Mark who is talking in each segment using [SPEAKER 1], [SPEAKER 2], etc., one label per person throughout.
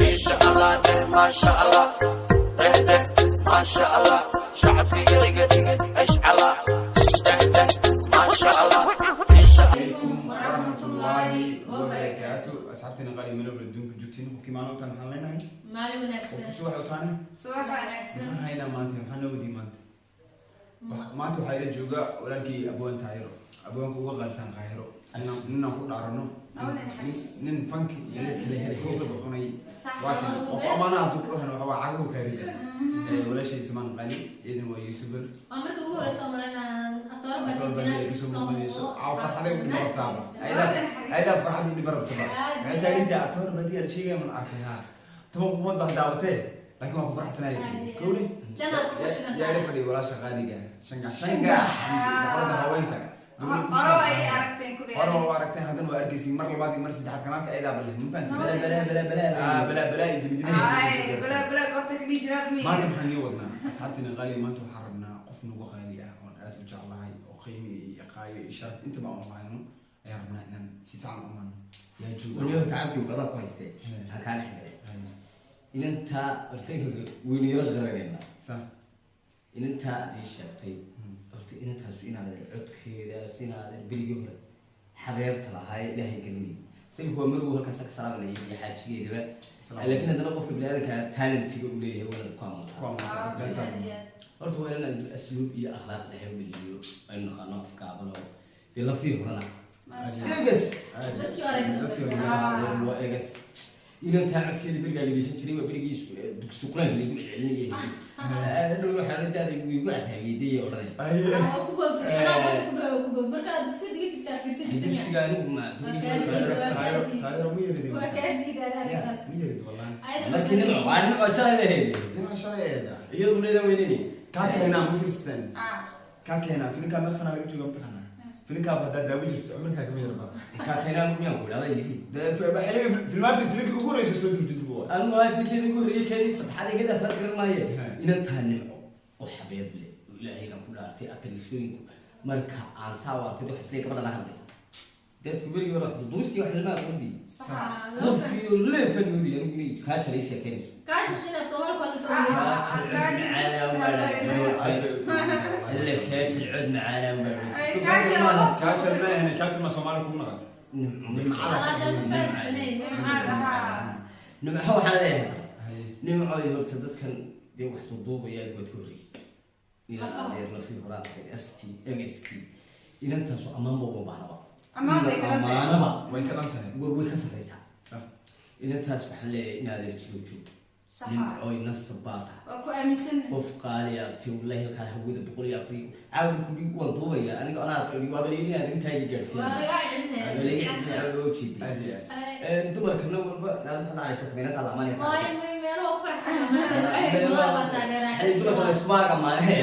[SPEAKER 1] Insha Allah dheh, maasha Allah dheh dheh, maasha Allah. Shacabkiga iga dhigay eshcala dheh dheh, maasha Allah, insha
[SPEAKER 2] Calaykum waraxmatullaahi wabarakaatu. Asxaabteena qaali, meel walba adduunka joogtiin, qofkii maalintan waxaan leenahay
[SPEAKER 3] Maalin wanaagsan.
[SPEAKER 2] Qofki subax u taane.
[SPEAKER 4] Subax wanaagsan.
[SPEAKER 2] Maxaan haynaa maanta? Maxaa noo wadii maanta? Maanta waxaa ila jooga walaalkii Abwaan Taahiro, abwaanka uga qaalisan Qaahiro. Ninaan ku dhaarano, nin fanki iyo fuuqaba cunay. Waa kan oo ku amaanaha hadduu ku dhahano waxa waa cagahu kaarida. Walaashay Samaan Qali, iyadana waa YouTuber.
[SPEAKER 3] Waa marka ugu horeysa oo malaynaa atoora
[SPEAKER 2] Atoor
[SPEAKER 3] baa
[SPEAKER 2] baa isu muuqanayso. Caaw farxaday u dhiba rabtaaba. Ayadaa farxad u dhiba rabtaba. Waxay taagantahay atoor badiyaa la sheegaya, man arkay haa 10 qofood baa daawatee, laakiin waan ku faraxsanaya. Kowle
[SPEAKER 3] Janaad ku shidan.
[SPEAKER 2] Yaa ila fadhiya? Walaasha qaaliga, Shangax Shangax, boqorada haweenka.
[SPEAKER 4] Hore waa ii aragteen ku
[SPEAKER 2] Hore waa aragteen, haddana waa arkaysiin mar labaad iyo mar saddexaad. Kanaalka ayadaa baleh, ma fahanteen?
[SPEAKER 5] Bala bala bala.
[SPEAKER 2] Ah, balaa balaa iyo dibidibid.
[SPEAKER 4] Ay, bala bala goobta ka dhihi jiraad miya?
[SPEAKER 2] Maanta maxaan nii wadnaa, asxaabtiina qaaliga? Maanta waxaan rabnaa qof nagu qaali ah oon aad u jeclahay oo qiimi iyo qaayo iyo sharaf intaba aan lahayno ayaan rabnaa inaan si fiican u amano. Yaa jooga?
[SPEAKER 5] Waliba horta cabdi adaa ku haystee, ha kaa dhex galay. Inantaa horta weynu yaro qaranaynaa. Inantaa aad ii sheegtay horta, inantaasu inaadan codkeedaas, inaadan berigii hore xabeebta lahaa Ilaahay gelinay. Imika waa marow, halkaas ka salaamanaya iyo xaajigeedaba, laakiin haddana qofka biniaadanka talentiga uu leeyahay waa inaad ku
[SPEAKER 2] Ku
[SPEAKER 5] amantaa.
[SPEAKER 2] amaanta.
[SPEAKER 5] Horta waa inaan asluub iyo akhlaaq dhexe u dheliyo, aynu naqaano afkaaban oo dee lafii horena egas.
[SPEAKER 3] Dadkii hore ka
[SPEAKER 2] Dadkii hore.
[SPEAKER 5] Dambeysay. Waa egas. Inantaa codkeeda berigaa dhegeysan jiray waa berigii dugsi quraanka lagu celcelinayay. Hadhow waxaa la daaday wuu igu cadaabiyey odhanay.
[SPEAKER 2] Aye.
[SPEAKER 3] Waa ku boobsay, anaa marka ku dhawaay waa ku boob. Markaa dugsiga dhigan jirtaa fiirsan jirtay.
[SPEAKER 5] Dugsiga anigu ma
[SPEAKER 2] Taayiro, Taayiro, ma yarid.
[SPEAKER 3] Waa kaa diidaa arrinkaas.
[SPEAKER 2] Ma yarid wallahi.
[SPEAKER 3] Ayada
[SPEAKER 5] Laakiin nimco waa nimco shalay ahayd.
[SPEAKER 2] Nima shalay eeda.
[SPEAKER 5] Iyadu leedan weynani.
[SPEAKER 2] Kaa keenaa ma fiirsteen?
[SPEAKER 4] Ah.
[SPEAKER 2] Kaa keenaa filinkaa meel sanaa laga jooga, mataqaanaa? Filinkaa haddaad daawo jirto cumrikaa kama yarba.
[SPEAKER 5] Kaa keenaa miyaan ku idhahda yidhi?
[SPEAKER 2] Dee xilliga filmaanta, filinka ugu horeysa soo turjid bu waay.
[SPEAKER 5] Anigu waa filkeeda ugu horreeyay, keedii saddexaad iyo keedii afraad garan maaye. Inantaa nimco oo xabeeb leh oo Ilaahay ku dhaartay, atarishooyinku marka aan saa u arkay waxa isleeyahay gabadhan hadlaysa. Dadku berigii hore duduustii wax lama aqoon. Qofkii leefan moodi anigu inay kaa jaray sheekeynayso.
[SPEAKER 3] Kaa jashina Soomaali ku hadlaysa.
[SPEAKER 5] Kaa jal cod macaanaan baa dhahay. Kaa jal cod macaanaan baa.
[SPEAKER 4] Ay, kaa jal.
[SPEAKER 2] Kaajal ma ahne, kaajal ma Soomaali kugu naqatay?
[SPEAKER 5] Nimco.
[SPEAKER 3] Alaashaan ku fahansanayn.
[SPEAKER 4] Nimcada, haa.
[SPEAKER 5] Nimco waxaan leeyahay,
[SPEAKER 2] Haye.
[SPEAKER 5] nimcoy horta dadkan dee wax duuduubaya waad ka horreysay. Inan adeer lafii hore arkay st mst, inantaasu ammaanba uma baahnaba.
[SPEAKER 4] Ammaan bay ka dhan tahay.
[SPEAKER 5] Ammaanaba.
[SPEAKER 2] Way ka dhan tahay.
[SPEAKER 5] Way ka sarreysaa. Inantaas waxaan leeyahay, in adeer jiro joog. Nimcoy, nasab baa tahay.
[SPEAKER 4] Waa ku aaminsannahay.
[SPEAKER 5] Qof qaali ah ti wallahi, halkaa hawada 104 caawa kudi waan duubaya aniga, anaa waaba leeyahay inaad intaaga
[SPEAKER 3] Waa
[SPEAKER 5] gaadhsiiya.
[SPEAKER 3] lagaa celinaya.
[SPEAKER 5] Waa laga celinaya oo jeeday.
[SPEAKER 2] Aad iyo aad.
[SPEAKER 5] Dumarkana walba inaad waxaad dhacaysa kameynata la amaanaya.
[SPEAKER 3] Waayo meelo ku faraxsan maanta waa taageeraa.
[SPEAKER 5] Xali dumarka la isku maaga maahe.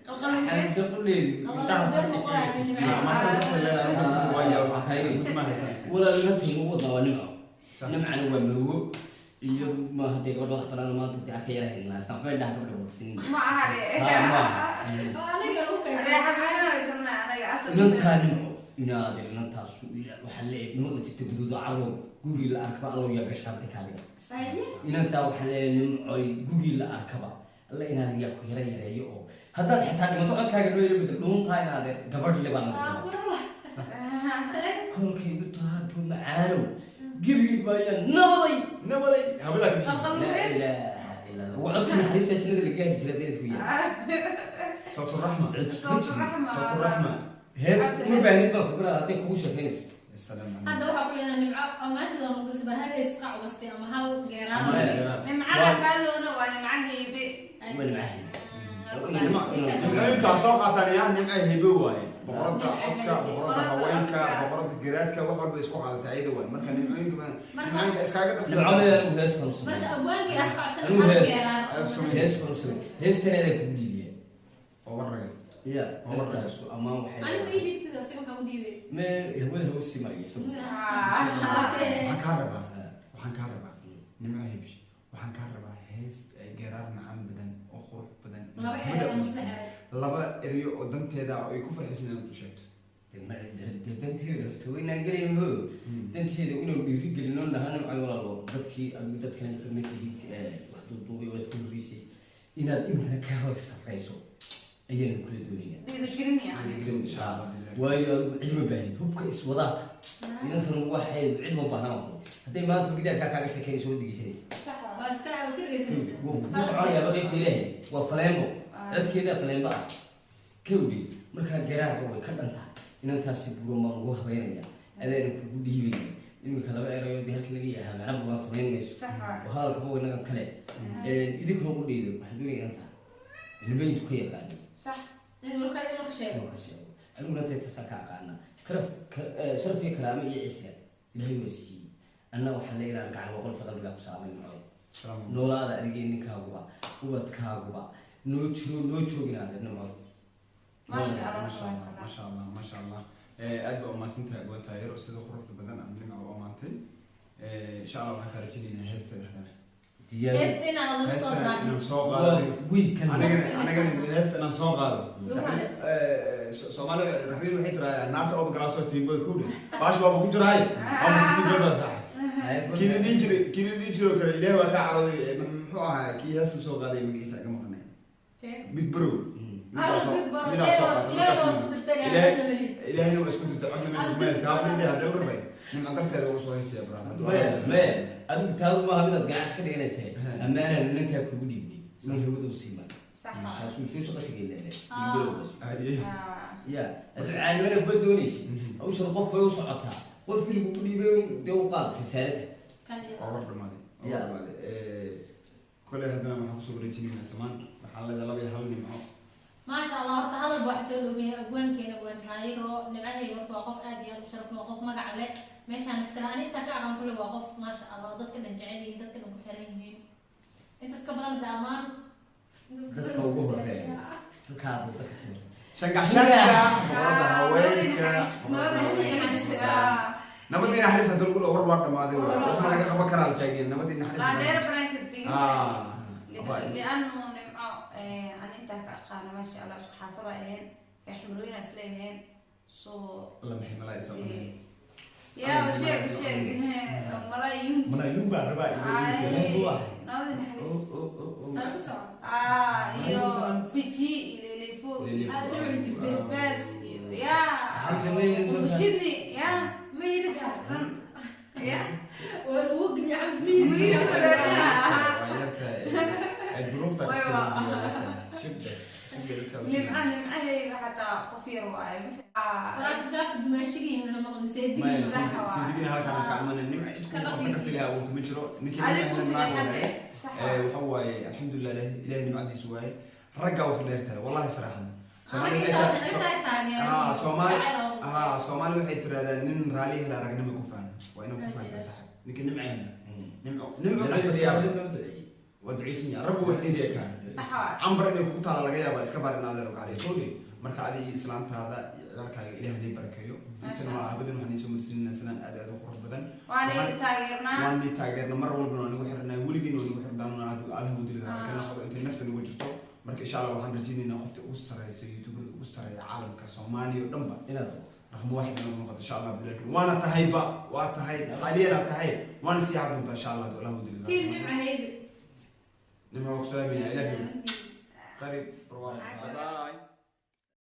[SPEAKER 4] Qalqalowge.
[SPEAKER 5] Xamda quleedu indhaha saas ay keenaysaa.
[SPEAKER 2] Maanta saas ay leedahay, anigu dadku waa yaab. Ma haysanaysa.
[SPEAKER 5] Walaal, inanta ugu wadnaa waa nimco. Nimcana waa marwo, iyadu ma haddee gabadha wax banaan maanta dee ka yara haynaa waxba indhaha gabadha waqsinin.
[SPEAKER 4] Ma aha de.
[SPEAKER 5] Haa, ma
[SPEAKER 3] Aniga lagu keenay.
[SPEAKER 4] Reexa maxay anaga asal.
[SPEAKER 5] Inantaa nimco, inaad inantaasu waxaa leeyahay nimada jirta guduuda carwo gugii la arkaba Allow yaa gashaantay kaaliga. Inantaa waxaa leeyahay, nimcoy, gugii la arkaba Alla inaad yaa ku yara yareeyo, oo haddaad xitaa dhimato codkaaga loo yara bedel dhuuntaa inaad gabadh le baan kolkaygu taabo macaanow gebigeed baa nabaday.
[SPEAKER 2] Nabaday habadaa ka bixi.
[SPEAKER 4] Qalqalowge.
[SPEAKER 5] Laa ilaaha illa Allah. Waa codkii naxariista jannada la gaari jiray dadku yahay.
[SPEAKER 2] Sawtu raxma.
[SPEAKER 5] Cod isku
[SPEAKER 4] Sawtu
[SPEAKER 5] jira.
[SPEAKER 4] raxma.
[SPEAKER 2] Sawtu raxma.
[SPEAKER 5] Hees uma baahnid baan kugu raada hadday kugu sheekaynayso.
[SPEAKER 2] Assalaamu calaykum.
[SPEAKER 3] Hadda waxaa ku leenahay nimco ammaanteed waa muqdis bal hal hees qac uga sii ama hal geeraan.
[SPEAKER 4] Nimcada kaaloona waa nimca heybe.
[SPEAKER 5] Waa nimcahay.
[SPEAKER 2] Nimcooyinkaa soo qaataan yaa nimca hebe waaye, boqorada codka, boqorada haweenka, boqorada garaadka, wax walba isku qaadatay ayada waaye. Marka nimcooyinka nimcooyinka iskaaga
[SPEAKER 5] Nimco
[SPEAKER 2] darsada.
[SPEAKER 5] leedahay, anigu hees baan u
[SPEAKER 3] Marka
[SPEAKER 5] sameeyay.
[SPEAKER 3] abwaankii ah kacsan
[SPEAKER 5] Anuu
[SPEAKER 3] hal
[SPEAKER 5] hees.
[SPEAKER 3] geeraan.
[SPEAKER 2] Ayaad sameeyay.
[SPEAKER 5] Hees baan u sameeyay, heestan adaa kugu dhiibiya.
[SPEAKER 2] Oo warragay.
[SPEAKER 5] Ya
[SPEAKER 2] Oo warragay.
[SPEAKER 5] intaasu ammaan waxay
[SPEAKER 3] Anigu ii dhiibtida, asiga maxaa u dhiibay?
[SPEAKER 5] Me hawada ha usii mariyo isagu.
[SPEAKER 2] Waxaan kaa rabaa, waxaan kaa rabaa nimco hebish, waxaan kaa rabaa hees geeraar macaan badan oo qurux badan.
[SPEAKER 3] Laba
[SPEAKER 2] Hawada
[SPEAKER 3] erey ama
[SPEAKER 2] u
[SPEAKER 3] saddex
[SPEAKER 2] marsan.
[SPEAKER 3] erey.
[SPEAKER 2] Laba erayo oo danteeda oo ay ku farxisan inaad u sheegto.
[SPEAKER 5] Dee danteeda horta waynaan gelayn mo danteeda inuu dhiiri gelino naha. Nimcay walaalo, dadkii adigu dadkan kamid tihid, wax duuduubay waad ku horreysay, inaad iminkana ka hor sarreyso ayaanu kula doonaynaa.
[SPEAKER 4] Dhiirigelin yani.
[SPEAKER 2] Insha Allah, billahi.
[SPEAKER 5] Waayo adigu cid ma baahnid, hubka iswadaata inantan waxay cid ma baahna. Hadday maanta gidaarkaa kaaga sheekeynayso, waad dhegeysanaysa.
[SPEAKER 4] Sax waa.
[SPEAKER 3] Waa iska dhegeysanaysaa.
[SPEAKER 5] Wuu ku soconayaaba qaybta Ilaahay, waa faleembo, codkeedaa faleembo ah kawdhi. Markaa garaarka way ka dhantaa inantaasi. Buuro maan ugu habeynaya, adaana kugu dhiibaya iminka laba erayo dee halka laga yahaa macna buuraan samayn mayso.
[SPEAKER 4] Sax waa.
[SPEAKER 5] Oo hadalkaba waynagan kale idinkuna u dhiido. Waxaan doonaya inantaa ilmayntu ka yaqaano
[SPEAKER 4] Sax.
[SPEAKER 3] In marka inuu ka sheego.
[SPEAKER 5] Inuu ka sheego. Aniguna tay taasaan ka aqaana karaf sharaf iyo karaamo iyo cisya Ilaahay waa siiyey. Anna waxaan leeyahay gacan waa qolfa qalbigaa ku saamay macay.
[SPEAKER 2] Salaam.
[SPEAKER 5] Noolaada adigii ninkaaguba ubadkaaguba noo jiro, noo jooginaada nimco.
[SPEAKER 4] Maasha Allah.
[SPEAKER 2] Maasha Allah, maasha Allah, maasha Allah. Aad baa umahadsantahay Abwaan Taayiro, sida quruxda badan aad Nimca u amaantay. Insha Allah waxaan kaa rajaynaynaa heesta dhexdana.
[SPEAKER 5] Diyaar.
[SPEAKER 3] Heesta inaan laga soo
[SPEAKER 2] Heesta
[SPEAKER 3] daafin.
[SPEAKER 2] inaan soo
[SPEAKER 5] Waa
[SPEAKER 2] qaado.
[SPEAKER 5] wiilkan.
[SPEAKER 2] Anigana heesta inaan soo qaado.
[SPEAKER 3] Lagu hale.
[SPEAKER 2] Soomaali raxmiin waxay tiraahdaa naarta oo galaasoo tiimboy ku dhe baash waaba ku jiraay, waaba ku tiimboy sax. Kii dhihi jiray, kii dhihi jiray oo kale Ilaahay waa kaa carooday. Muxuu ahaa kii heesta soo qaaday? Magaciisa iga maqnay. Big Bro.
[SPEAKER 3] Ah, Big Bro. Ilaahay waa isku dirtay, codna ma lihi.
[SPEAKER 2] Ilaahayna waa isku dirtay, codna ma lihi. Kaabni hadii la rabay Nimca darteeda wuu soo heysaya bro.
[SPEAKER 5] Maya, maya, adigu taadu maaha midaad ganacsi ka dhiganaysa. Ammaanaan ninkaa kugu dhiibnay inuu hawada u sii maro.
[SPEAKER 4] Sax waa.
[SPEAKER 5] Saasuu soo shaqo tagay leedahay.
[SPEAKER 2] Haye.
[SPEAKER 5] Ya adigu caanimana kuma doonaysid, hawshan qof bay u socotaa, qofkii lagugu dhiibay dee u qaad risaalada.
[SPEAKER 3] Kan iyo.
[SPEAKER 2] Waa war dhamaaday, waa war dhamaaday. Koley haddana waxaan kusoo wareejinaynaa samaan. Waxaan leedahay laba iyo hal Nimco.
[SPEAKER 3] Maasha Allah, horta hadal baa waxa soo dhowmeeyay abwaankeena Abwaan Taayiro. Nimcahay horta waa qof aad iyo aad u sharaf badan, waa qof magac leh meeshaan magsala. Ani intaa ka aqaan kule waa qof maasha Allah dadka dhan jecel yihiin, dadka dhan ku xiran yihiin. Intaas ka badan daamaan.
[SPEAKER 5] Dadka ugu horeeya halkaa wadda ka soo
[SPEAKER 2] Shangax shangax, boqorada haweenka. Nabadii naxariis hadii lagu dhaho, war waa dhamaaday. Waa wax laga qaban karaa la taageen nabadii naxariis.
[SPEAKER 4] Laandheer banaanka digin.
[SPEAKER 2] Ah, abaa.
[SPEAKER 4] لأنه نمعو أنا أنت أقانا ما شاء الله isku xaafada aheen, ximrooyin isleeyihiin, so
[SPEAKER 2] Alla maxay malaa isa.
[SPEAKER 4] Yaa sheeg sheeg malaayuun.
[SPEAKER 2] Malaayuun baa rabaa.
[SPEAKER 4] Nabadi naxariis.
[SPEAKER 3] Aan ku soco.
[SPEAKER 4] Ah, iyo biji iyo lelefo.
[SPEAKER 2] Lelefo.
[SPEAKER 3] Aad soo celi jirtay.
[SPEAKER 4] Basbaas iyo yaa mushidni yaa.
[SPEAKER 3] Ma yiri kaa.
[SPEAKER 4] Ya.
[SPEAKER 3] Waa ugu gnican ma yiri.
[SPEAKER 4] Miyiri.
[SPEAKER 2] Waa yartahay duruufta.
[SPEAKER 4] Way waa.
[SPEAKER 2] Shibda shibda dadka.
[SPEAKER 4] Nimca nimcahayga xataa qof yar waaye.
[SPEAKER 3] Waraaq gaaf dumaashigii mana maqlin seedig.
[SPEAKER 2] Maya.
[SPEAKER 4] Sax waa.
[SPEAKER 2] Sidigina halkaan ka amana Nimca cid ku qabsan karta Ilaahay abuurta ma jiro. Ninkii
[SPEAKER 4] Adiga ku
[SPEAKER 2] naag
[SPEAKER 4] siixatay.
[SPEAKER 2] waaye.
[SPEAKER 4] Sax waa.
[SPEAKER 2] Waxa waaye alxamdulilah, Ilaahay nimcadiisu waaye, ragga wax dheer tahay wallahi saraxan. Soomaali
[SPEAKER 3] Anaga
[SPEAKER 2] waxay
[SPEAKER 3] intaa intaa taageero.
[SPEAKER 2] Soomaali
[SPEAKER 3] Jacayl oo-
[SPEAKER 2] Soomaali waxay tirahdaan nin raali hela aragnimo ku faana. Waa inuu ku faanta saxib ninka nimceena Nimco Nimco dhex fadhiyaa waa duceysan yahay, raggu wax dheeriya kaan.
[SPEAKER 4] Sax waa.
[SPEAKER 2] Cambar inay kugu taala laga yaaba, iska baar in adeer gacaliyo kowdhi. Marka adiga iyo islaantaada iyo ciyaalkaaga Ilaah nii barakeeyo. Intana waa habadan waxaan iisoo marsiinayna sanaan aad aad u qurux badan.
[SPEAKER 4] Waana idin taageernaa.
[SPEAKER 2] Waan nii taageerna, mar walbana waa nagu xirnaa, weligiin waa nagu xirnaa, Allah u dili ka noqdo intay nafta nagu jirto. Marka insha Allah waxaan rajaynaynaa qofta ugu sareysa YouTuberda ugu sareeya caalamka Soomaaliya oo dhanba
[SPEAKER 5] inaad noqoto.
[SPEAKER 2] رقم واحد inuu noqoto insha Allah bidalkin. Waana tahayba, waa tahay xaaliyan aad tahay, waana sii cad doontaa insha Allah Allah u dili.
[SPEAKER 3] Tiim Nimca Haybe.
[SPEAKER 2] Nimco ku salaamayna, ilaahi qarib barwaaqo, bye bye.